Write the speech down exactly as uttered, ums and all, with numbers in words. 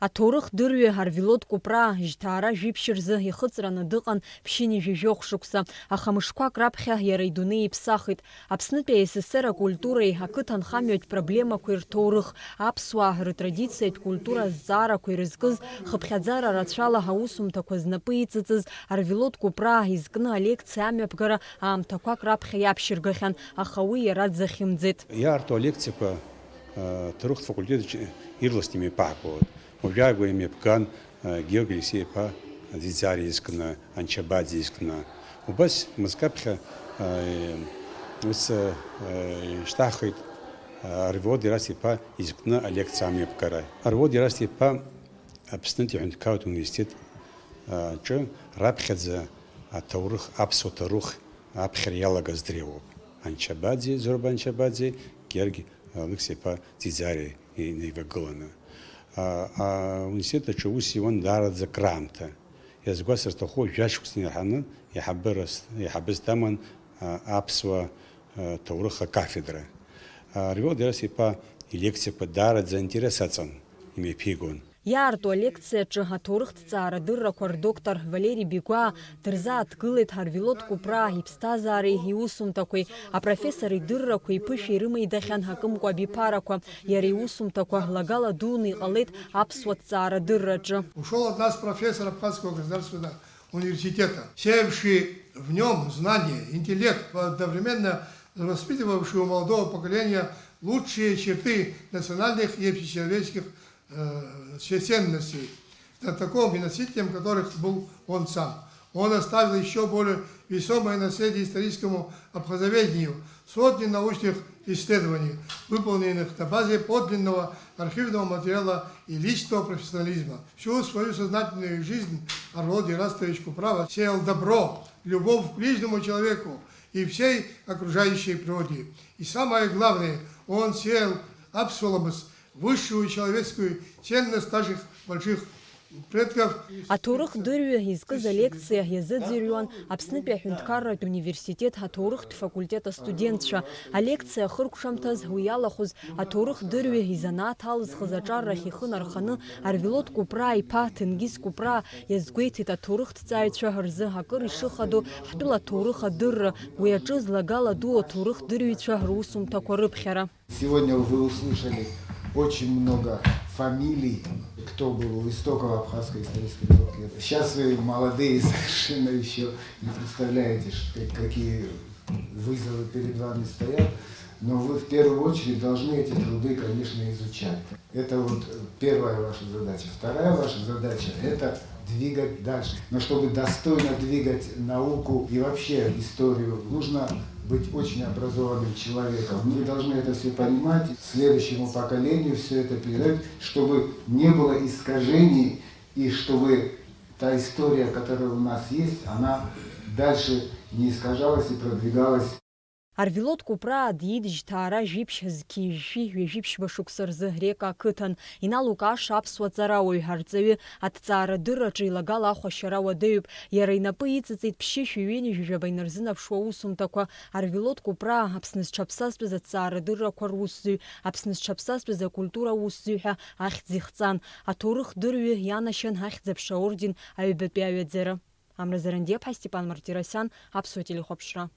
Аҭоурыхдырҩы Арвелод Кәыпраа жьҭаара жәиԥшь рзы ихыҵраны дыҟан ԥшьынҩажәи жәохә шықәса, аха мышқәак раԥхьа иара идунеи иԥсахит. Аԥснытәи А С С Р акультуреи ақыҭанхамҩатә проблемақәеи рҭоурых, аԥсуаа рытрадициатә культура азҵаарақәа ирызкыз, хыԥхьаӡара рацәала аусумҭақәа знапы иҵыҵыз Арвелод Кәыпраа изкны алекциа амҩаԥгара аамҭақәак раԥхьа иаԥшьыргахьан, аха уи иара дзахьымӡеит. Иаарту алекциақәа, а, ҭоурыхтә факультет аҿы ирласны имҩаԥаагон. Уажәааигәа имҩаԥган, а, Георги Алексеи-иԥа Ӡиӡариа изкны, Анчабаӡе изкны. Убас мызкы аԥхьа, а, ус, а, ишьҭаҳхит, а, Арвелод Ерасҭа-иԥа изкны алекциа амҩаԥгара. Арвелод Ерасҭа-иԥа Аԥснытәи аҳәынҭқарратә университет, а, аҿы раԥхьаӡа аҭоурых, аԥсуа ҭоурых аԥхьара иалагаз дреиуоуп. Анчабаӡе, Зурба Анчабаӡе, Георги Алықьса-иԥа Ӡиӡариа инаивагыланы. А, ауниверситет аҿы аус иуан даараӡа краамҭа. Иазгәасырҭаху, жәашықәса инарҳаны иаҳабырас-, иаҳабыс даман, а, аԥсуа, а, ҭоурых акафедра. А, Арвелод Ерасҭа-иԥа илекциақәа даараӡа аинтерес аҵан имҩаԥигон. Иаарту алекциаҿы аҭоурыхҭҵаара дыррақәа рдоктор Валери Бигәаа дырзааҭгылеит Арвелод Кәыпраа иԥсҭазаареи иусумҭақәеи, апрофессор идыррақәеи иԥышәеи рымеидахьан акымкәа абиԥарақәа, иара иусумҭақәа лагала дуны иҟалеит аԥсуа ҭҵаарадырраҿы. Ушёл от нас профессор Абхазского государственного университета, сеявший в нём знания, интеллект, одновременно воспитывавший у молодого поколения лучшие черты национальных и общечеловеческих, э, ценностей, знатоком и носителем которых был он сам. Он оставил ещё более весомое наследие историческому абхазоведению, сотни научных исследований, выполненных на базе подлинного архивного материала и личного профессионализма. Всю свою сознательную жизнь Арвелод Ерастович Куправа сеял добро, любовь к ближнему человеку и всей окружающей природе. И самое главное, он сеял апсуаламыс, высшую человеческую ценность наших больших предков. Аҭоурых дырҩы изкыз алекциа иазыӡырҩуан Аԥснытәи аҳәынҭқарратә университет аҭоурыхтә факультет астудентцәа. Алекциа ахыркәшамҭаз уи иалахәыз аҭоурых дырҩы изанааҭ алызхыз аҿар рахь ихы нарханы Арвелод Кәыпраа иԥа Ҭенгиз Кәыпраа иазгәеиҭеит аҭоурыхҭҵааҩцәа рзы акыр ишыхадоу ҳтәыла аҭоурых адырра, уи аҿы злагала ду аҭоурых дырҩцәа русумҭақәа рыԥхьара. Сегодня вы услышали очень много фамилий, кто был у истоков абхазской исторической науки. Сейчас вы молодые, совершенно ещё не представляете, ш-, как-, какие вызовы перед вами стоят, но вы в первую очередь должны эти труды, конечно, изучать. Это вот, э, первая ваша задача. Вторая ваша задача — это двигать дальше. Но чтобы достойно двигать науку и вообще историю, нужно быть очень образованным человеком. Вы должны это всё понимать, следующему поколению всё это передать, чтобы не было искажений и чтобы та история, которая у нас есть, она дальше не искажалась и продвигалась. Арвелод Кәыпраа диит жьҭаара жәиԥшь зқьи жәшәи ҩажәи ԥшьба шықәса рзы Река ақыҭан, иналукааша аԥсуа ҵарауаҩ, арҵаҩы, аҭҵаарадырраҿы илагала ахәашьара уадаҩуп. Иара инапы иҵыҵит ԥшьышәи ҩынҩажәи жәаба инарзынаԥшуа аусумҭақәа. Арвелод Кәыпраа Аԥсны зҽаԥсазтәыз аҭҵаарадыррақәа русзуҩ, Аԥсны зҽаԥсазтәыз акультура аусзуҩ ҳәа ахьӡ ихҵан. Аҭоурых дырҩы ианашьан Ахьӡ-аԥша орден аҩбатәи аҩаӡара. Амра Зарандиаԥҳа, Степан Мартиросиан, Аԥсуа телехәаԥшра.